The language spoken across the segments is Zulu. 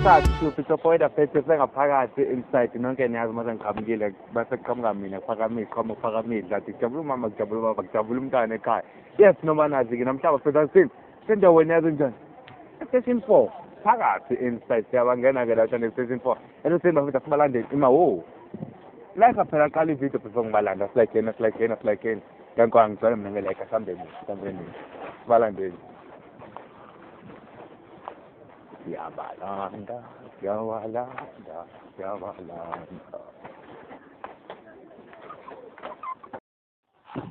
Sathi phethe sengaphakathi inside nonke niyazi mase ngiqhamukile base kuqhamuka mina kuphakamile qhamuka kuphakamile lathi kujabula umama kujabula ubaba kujabula umntwana ekhaya. Yes noma nazi-ke namhlaba fethu asini sendaweni yazi njani station 4 phakathi inside siyabangena-ke lapha ne-station 4 and uthini bafethu asibalandeli ima wo like phela qala ividiyo before ngibalanda silayikeni silayikeni silayikeni kanti angigcwele mina nge-like asihambeni sihambeni sibalandeli. Siyabalanda, siyabalanda, siyabalanda.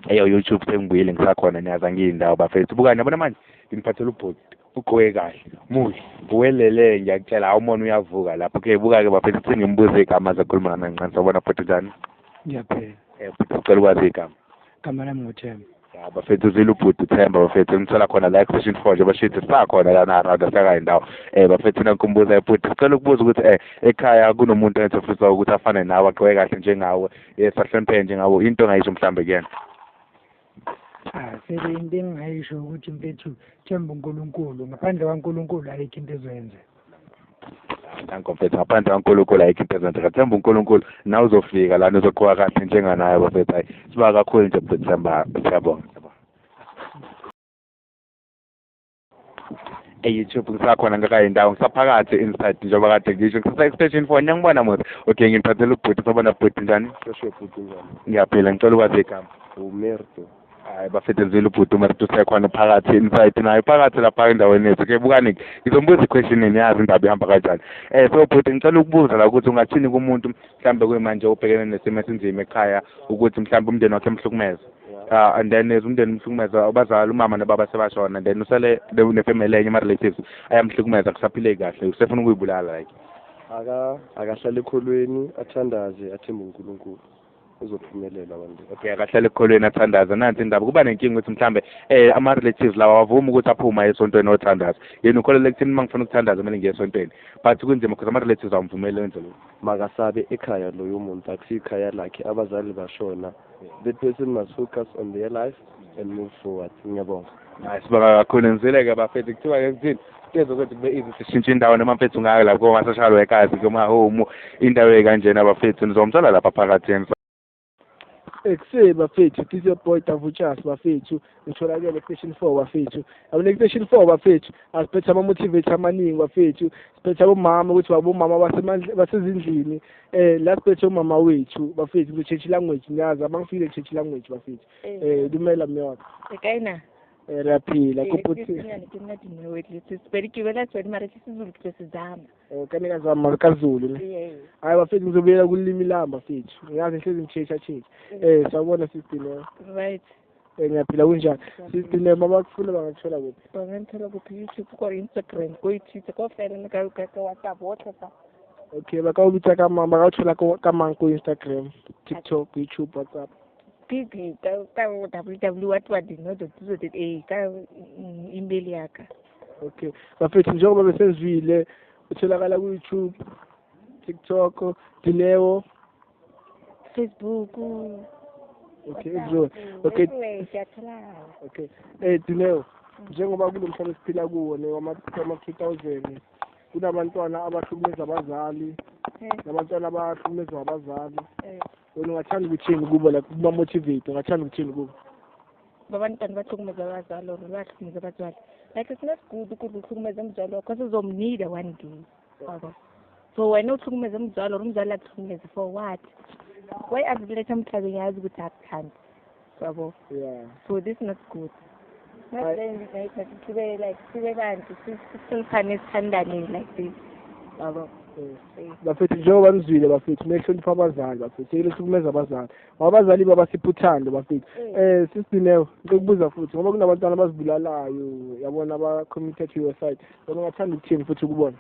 Eyo YouTube sengibuyile ngisakhona niyazi angiyindawo bafethu. Bukani yabona manje nginiphathela ubhuti ugqoke kahle muhle welele ngiyakutshela awumona uyavuka lapho. Okay buka-ke bafethu sengimbuze igama azokhuluma nami kancane. Sawubona bhuti njani? Ngiyaphila. Bhuti sicela ukwazi igama. Igama lami nguThemba. Ya bafethu uzile ubhuti uThemba bafethu ngithola khona la ku-station 4 njengoba shithi sisakhona lana around asakayi indawo. Bafethu nangikhumbuza bhuti sicela ukubuza ukuthi ekhaya kunomuntu engathi ufisa ukuthi afane nawe agqoke kahle njengawe yes ahlonipheke njengawe into ongayisho mhlambe kuyena? Sele into engingayisho ukuthi mfethu themba uNkulunkulu, ngaphandle kwaNkulunkulu ayikho into ezoyenzeka. Danko mfethu, ngaphandle kaNkulunkulu ayikho into ezenzeka. Themba uNkulunkulu nawe uzofika lana uzoqhuba kahle njenganaye bafethu. Hayi siba kakhulu nje bhuti Themba, siyabonga. E-YouTube ngisakhona ngakayindawo ngisaphakathi inside njengoba kade ngisho ngisase-station 4 niyangibona mos. Okay ngiphathela ubhuti sabona bhuti njani? Ngiyaphila ngicela ukwazi igama. Umerto. Hayi bafethu ngizwile ubhuti uMerto usekhona phakathi inside naye phakathi lapha endaweni yethu. Okay bukani ngizombuza i-question niyazi indaba ihamba kanjani. So bhuti ngicela ukubuza la ukuthi ungathini kumuntu mhlambe kuyimanje ubhekene nesimo esinzima ekhaya ukuthi mhlambe umndeni wakhe emhlukumeza. And then umndeni umhlukumeza abazali umama nobaba sebashona and then usele nefamily enye ama-relatives ayamhlukumeza kusaphileki kahle usefuna ukuyibulala like. Akahlale ekholweni athandaze athembe uNkulunkulu. Uzophumelela one day. Okay akahlale ekholweni athandaze. Nansi indaba kuba nenkinga ukuthi mhlambe ama-relatives lawa awavumi ukuthi aphume aye esontweni othandaza. Yena ukholelwa ekutheni uma ngifuna ukuthandaza kumele ngiye esontweni. But kunzima because ama-relatives awamvumeli enze lokho. Makasabe ekhaya loyo muntu akusiyikhaya lakhe abazali bashona. The person must focus on their life and move forward. Ngiyabonga. Hayi sibonga kakhulu ngizwile-ke bafethu kuthiwa-ke kuthini kuze ukuthi kube easy sishintshe indawo noma mfethu ungaya lapho kuma-social workers kuma-home indawo ey'kanjena bafethu nizomthola lapha phakathi. Ekuse bafethu, this your boy Davuchas bafethu, ngitholakele station 4 bafethu. Yabona station 4 bafethu, asiphethe ama-motivator amaningi bafethu, siphethe abomama ukuthi babomama basezindlini. La siphethe umama wethu bafethu, ngizo-change language ngiyazi abangifikile change language bafethu. Dumela mme wa ka. Le kae na? Re a phela kopo Ke ke nna Dineo Sepedi ke bela Sepedi mara ke isiZulu ke sizama. Ka ne ka zama ka Zulu ne. Hayi bafethu ngizobuyela kulimi lami bafethu. Ngiyazi ngihlezi ngitshintsha tshintsha. Sawubona Sis Dineo. Right. Ngiyaphila kunjani? Sis Dineo mabakufuna bangakuthola kuphi? Bangangithola kuphi YouTube ko Instagram ko Twitter ko fela le ka ka WhatsApp hotlhe fa. Okay ba ka o bitsa ka mang ba ka o thola ka mang ko Instagram, TikTok, YouTube, WhatsApp? Ke ka ka www what what no dot dot ka email ya ka. Okay bafethu njengoba besenzwile utholakala ku YouTube, TikTok, Dineo, Facebook. Okay everywhere. Okay siyatholakala. Okay Dineo njengoba kulomhlaba esiphila kuwo ne wama 2000 kunabantwana abahlukumeza abazali nabantwana abahlukumezwa abazali. Wena ungathanda ukuthini kubo like kuma motivate ungathanda ukuthini kubo? Babantwana bahlukumeza abazali or bahlukumeza abazali. Like it's not good ukuthi uhlukumeze umzali wakho because uzomnida one day. Yabo. So wena uhlukumeze umzali or umzali akuhlukumeze for what? Why akuletha emhlabeni yazi ukuthi akuthandi. Yabo. Yeah. So this is not good. Not then like sibe like sibe bantu sihloniphane sithandane like this. Yabo. Bafethu njengoba nizwile bafethu nihlonipha abazali bafethu yeke hlukumeza abazali ngoba abazali babasipha uthando bafethu. Sis Dineo ngicela ukubuza futhi ngoba kunabantwana abazibulalayo yabona aba committed to suicide wena ungathanda ukuthini futhi kubona?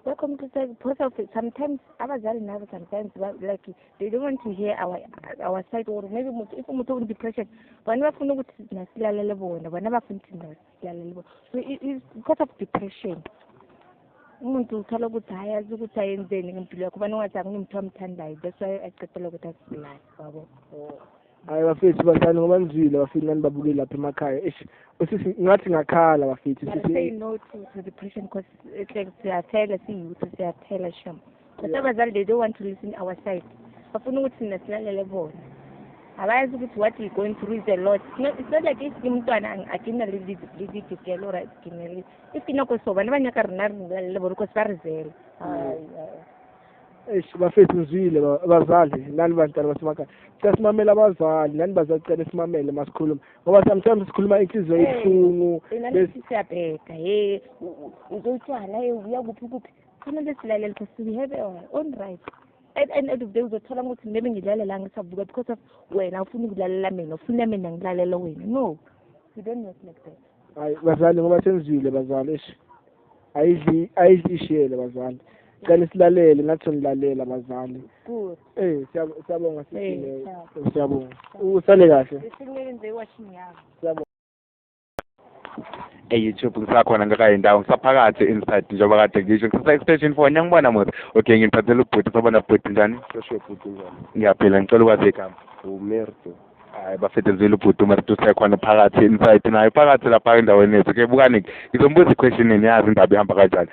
Ba committed because of sometimes abazali nabo sometimes like they don't want to hear our side or maybe if umuntu une depression bona bafuna ukuthi thina silalele bona bona bafuna thina silalele bona. So it's because of depression. Umuntu uthola ukuthi hayi azi ukuthi ayenzeni ngempilo yakho ubani ungathi akunomuntu amthandayo that's why aqedela ukuthi asibulale yabo. Hayi bafethu, bazali, ngoba nizwile bafethu, nani babukeli lapha emakhaya. Eish, usisi ngathi ngakhala bafethu. But say Sisi no to depression because it's like siyaphela siyi-youth, siyaphela shem. But abazali, they don't want to listen our side. Bafuna ukuthi thina silalele bona. Abayazi ukuthi what we going through is a lot. It's not like if ke mntwana a ke na le ditokelo or ke na le if ke nyako so bana ba nyaka rena re lalele bona because ba re zela. Hayi, hayi. Eish bafethu, nizwile bazali nani bantwana basemakhaya. Cela simamele abazali, nani bazali cela simamele masikhuluma, ngoba sometimes sikhuluma inhliziyo Hey. ibuhlungu. Thina siyabheka, he uzotshwala, he uya kuphi kuphi. Kufanele silalele because we have our own right. At the end of the day uzothola ukuthi maybe ngilalela ngisavuka because of wena ufuna ukulalela mina, ufuna mina ngilalela wena. No, we don't work like that. Hayi bazali, ngoba senizwile bazali, eish, ayidli ayidli ishiyele bazali. Cela silalele, nathi sonilalela bazali. Good. Eh, siyabonga Eh, sisi, siyabonga, usale kahle. Besingenze iwashing yami. Siyabonga. E-YouTube ngisakhona ngakayindawo, ngisaphakathi inside njengoba kade ngisho, ngisase-extension 4, niyangibona mos. Okay, ngithathela ubhuti. Sabona bhuti, njani? Shosho bhuti, njani? Ngiyaphila, ngicela ukwazi igama. Umerto. Hayi bafethu, ngizwile ubhuti umerto usekhona phakathi inside naye phakathi lapha endaweni yethu. Okay, bukani, ngizombuza i-question, niyazi indaba ihamba kanjani.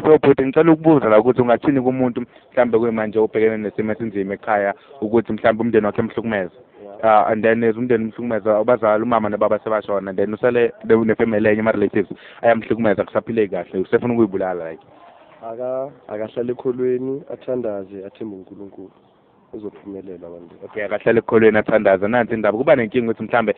So bhuti, ngicela ukubuza la ukuthi ungathini kumuntu mhlambe kuyimanje ubhekene nesimo esinzima ekhaya, ukuthi mhlambe umndeni wakhe emhlukumeza, and then umndeni umhlukumeza, abazali umama nobaba sebashona, and then usele nefamily enye, ama-relatives ayamhlukumeza, kusaphileki kahle, usefuna ukuyibulala like. Akahlale ekholweni, athandaze, athembe uNkulunkulu, uzophumelela one day. Okay, akahlale ekholweni, athandaze. Nansi indaba, kuba nenkinga ukuthi mhlambe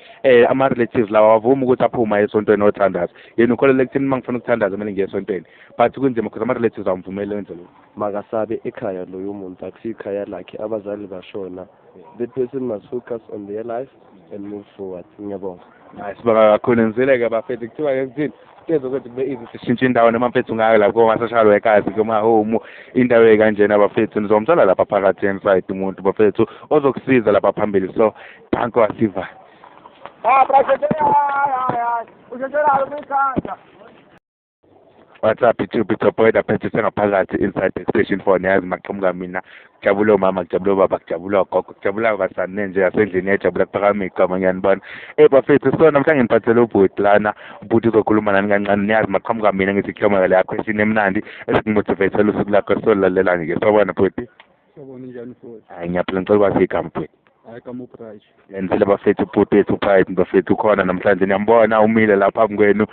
ama-relatives lawa awavumi ukuthi aphume esontweni othandaza. Yena ukholelwa ekutheni uma ngifuna ukuthandaza kumele ngiye esontweni, but kunzima because ama-relatives awamvumeli enze lokho. Makasabe ekhaya loyo muntu, akusiyikhaya lakhe, abazali bashona. The person must focus on their life and move forward. Ngiyabonga. Hayi, sibonga kakhulu. Ngizwile-ke bafethu, kuthiwa-ke kuthini kuze kube easy sishintshe indawo, noma mfethu ungaka lapho koma-social workers, kuma-home, indawo ey'kanjena bafethu, nizomthola lapha phakathi inside umuntu bafethu ozokusiza lapha phambili. So danko, wasiva. Ah, bra, hayi hayi, usheshelalo kwikhanda. What's up YouTube, it's your boy Daphethe, sengaphakathi inside the station 4. Niyazi maqhamuka mina, kujabule umama, kujabule ubaba, kujabule ugogo, kujabula abasane nje yasendlini, yajabula kuphakama igama, ngiyanibona. Bafethu, so namhlanje ngiphathele ubhuti lana, ubhuti uzokhuluma nani kancane. Niyazi maqhamuka mina ngithi kuhlomeka leya question emnandi esikumotivatela usuku lakho, solalelani ke. Sawubona bhuti. Sawubona, njani futhi? Hayi ngiyaphila, ngicela ukwazi igama bhuti. Hayi, igama uBright. Lenzile bafethu, ubhuti wethu uPride bafethu ukhona namhlanje, niyambona umile lapha phambi kwenu.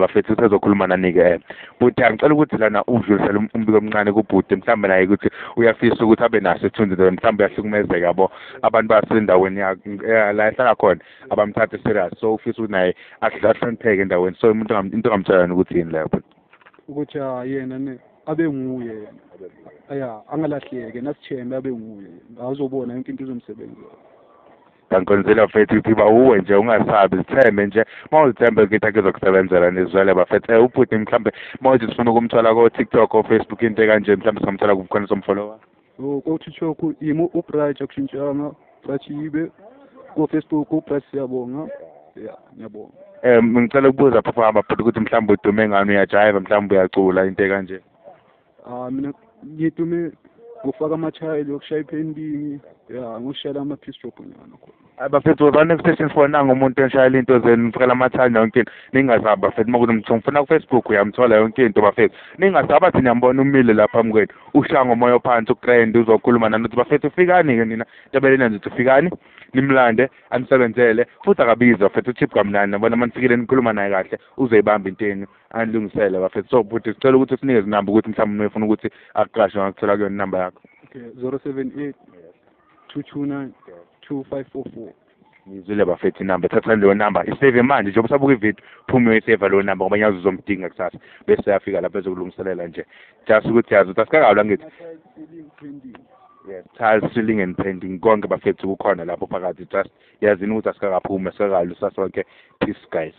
Bafethu, usezokhuluma nani-ke. Bhuti, angicela ukuthi lana udlulisele umbiko omncane kubhuti, mhlawumbe naye ukuthi uyafisa ukuthi abe naso isithunzi, mhlawumbe uyahlukumezeka yabo, abantu basendaweni la ehlala khona abamthathe serious, so ufisa ukuthi naye ahlonipheke endaweni. So umuntu into ongamtshela yona ukuthi yini leyo bhuti? Ukuthi yena ne abe nguye yena. Aya, angalahleki, nasithembe, abe nguye. Awuzobona yonke into izomsebenzela. Ngiqinisile bafethu, ukuthi ba uwe nje, ungasabi, zithembe nje, uma uzithembe into yakho izokusebenzela. Nizwele bafethu. Ubhuti mhlawumbe uma uthi sifuna ukumthola ko-TikTok, o-Facebook, into ekanje, mhlawumbe singamthola kuphi khona somfollowa? Oh, ko TikTok imo uBright, akushintshanga, Bright Yibe. Ko Facebook uBright Siyabonga. Ya, ngiyabonga. Ngicela ukubuza pho hamba bhuti ukuthi mhlawumbe udume ngani, uyajiva, mhlawumbe uyacula, into ekanje? Ah, mina ngidume ngofaka ama-tile, yokushaya i-painting, ya, ngokushayela ama-piece job nyana khona. Hayi bafethu, wozani extension 4, nangu umuntu eshayela into zenu, nifakela amathani yonke into. Ningasabi bafethu, uma kuthi ngifuna ku-Facebook uyamthola yonke into bafethu. Ningasabi, athi niyambona umile lapha phambi kwenu, ushaya ngomoya ophansi, ugrand, uzokhuluma nani ukuthi bafethu fikani-ke nina ntabeleni nje, uthi fikani nimlande anisebenzele, futhi akabizi bafethu, ucheap kamnandi, nabona uma nifikile nikhuluma naye kahle, uzoyibamba into yenu anilungisele bafethu. So bhuti, sicela ukuthi usinikeze inamba, ukuthi mhlawumbe uma efuna ukuthi akuqashe angakuthola kuyona inamba yakho. Okay, 078 229 2544. Ngizwile bafethu, inamba, thathani leyo namba, isave manje njengoba usabuka ividiyo, phume uyiseva leyo namba, ngoba ngiyazi uzomdinga kusasa, bese uyafika lapho ezokulungiselela nje, just ukuthi yazi ukuthi asikakabi angithi. Ceiling painting. Yes, tile, ceiling and painting, konke bafethu kukhona lapho phakathi. Just yazini ukuthi asikakaphumi, asikakalu sasonke. Peace guys.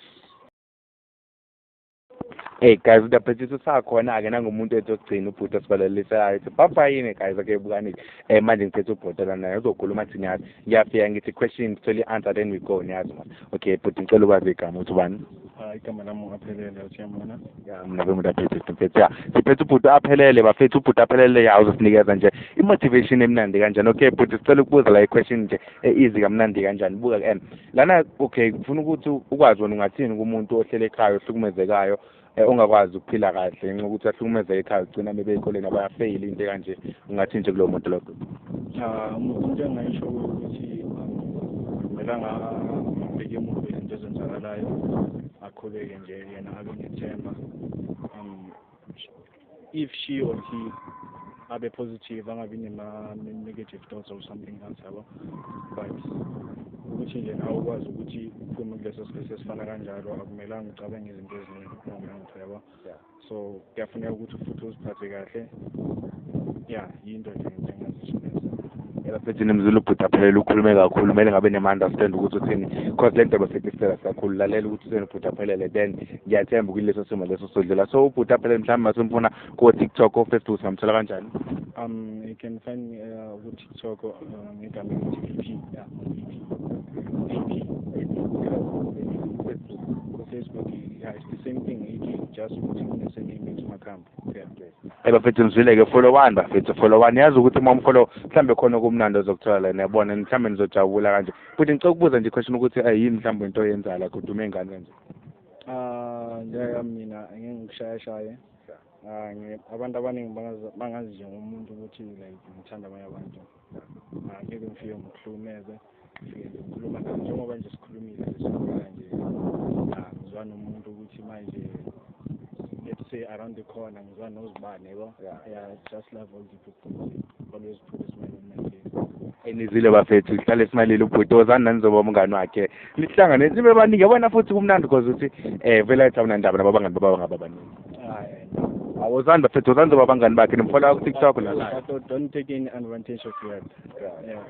Hey guys, udaphethiso sakhona-ke nangumuntu ethu okugcina, ubhuti asibalelisayo, ethi bye yini guys. Ake bukani manje ngiphethe ubhuti la, naye uzokhuluma, athi niyazi ngiyafika ngithi question, sithole i-answer, then we go, niyazi man. Okay bhuti, ngicela ukwazi igama ukuthi ubani? Igama lami Aphelele uthiyamona. Ya, mina bengumuntu aphethe mfethu, ya, siphethe ubhuti Aphelele bafethu, ubhuti Aphelele, ya, uzosinikeza nje i-motivation emnandi kanjani. Okay bhuti, sicela ukubuza la i-question nje e-easy kamnandi kanjani. Buka lana, okay, ngifuna ukuthi ukwazi wena ungathini kumuntu ohlele ekhaya ohlukumezekayo, ongakwazi ukuphila kahle ngenxa yokuthi ahlukumezeke ekhaya, ugcina bebe ey'koleni abayafeyila, into ekanje, ungathini nje kulowo muntu lokho? Umuntu engayisho ukuthi akumelanga abheke emuva izinto ezenzakalayo, aqhubeke nje yena abe nethemba. If she or he abe positive, angabi nema-negative thoughts or something else, yabo, but ukuthi nje nawe ukwazi ukuthi uphume kuleso space esifana kanjalo, akumelanga ucabange izinto eziningi, yabo. So kuyafuneka ukuthi futhi uziphathe kahle, ya, yinto nje engazisho lezo. Bafethu, nimzulu ubhuti Aphelele, ukhulume kakhulu, kumele ngabe nema-understand ukuthi uthini, because le nto bafethu isela kakhulu. Lalela ukuthi uthini ubhuti Aphelele, then ngiyathemba kuleso simo leso sodlula. So ubhuti Aphelele, mhlawumbe masimfuna ko-TikTok, ko-Facebook, singamthola kanjani? You can find me ku-TikTok ngegama elithi VP, yeah, VP, AP, AP. Ku-Facebook, yeah, it's the same thing, AP, just ukuthi kune-surname ethi Makhambo, yeah. Bafethu, nizwile-ke, follow one bafethu, follow one. Yazi ukuthi uma umfollow mhlawumbe khona okumnandi ozokuthola la, niyabona, mhlawumbe nizojabula kanje. Futhi ngicela ukubuza nje i-question ukuthi yini mhlawumbe into oyenzayo like udume ngani kanje? Njengami mina ngeke ngikushayashaye. Abantu abaningi bangazi njengomuntu ukuthi like ngithanda abanye abantu. Ngeke ngifike ngikuhlukumeze, ngifike nje ngikhuluma nawe njengoba nje sikhulumile nje sikhuluma nje. Ngizwa nomuntu ukuthi manje let's say around the corner ngizwa nozibani, yabo. Yeah, just love all the people. Always put a smile on my face. Nizwile bafethu, hlale esimalile ubhuti, wozani nani nizoba umngani wakhe, nihlangane nibe baningi, yabona, futhi kumnandi because uthi vele athi awunandaba nabo abangani baba bangaba baningi. Hayi. Awozani bafethu, wozani zoba abangani bakhe, nimfollow ku-TikTok la. But don't take any advantage of that. Yeah.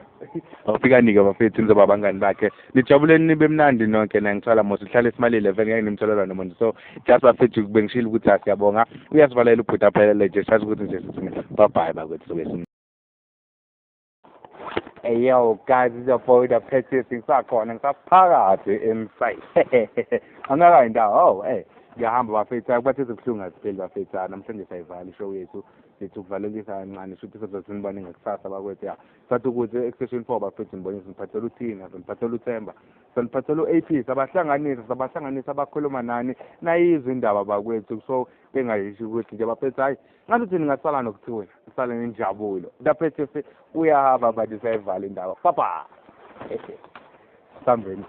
Awufikani-ke bafethu, nizoba abangani bakhe, nijabuleni, nibe mnandi nonke. Nangithola mos uhlale esimalile vele, ngeke nimtholela nomuntu. So just bafethu, bengishilo ukuthi siyabonga, uyasivalela ubhuti Aphelele nje, sazi ukuthi nje sithi bye bye bakwethu, sobe Hey yo guys, it's your boy the Petty, ngisakhona, ngisaphakathi inside. Angakayi indawo. Oh, hey, ngiyahamba bafethu, bathi izibuhlungu azipheli bafethu. Namhlanje siyayivala ishow yethu, sithi ukuvalelisa kancane, shuthi sizothi sinibone ngakusasa bakwethu, ya. Sathi ukuthi extension 4 bafethu, nibonise niphathela uthina, niphathela uThemba, saniphathela u-AP, sabahlanganisa, sabahlanganisa abakhuluma nani, nayizwa indaba bakwethu. So bengayisho ukuthi nje bafethu, hayi, ngathi thina ngasala nokuthula, sisale nenjabulo. Bafethu, uyahamba bathi siyayivala indaba. Bye bye. Sambeni,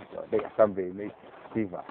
sambeni, siva.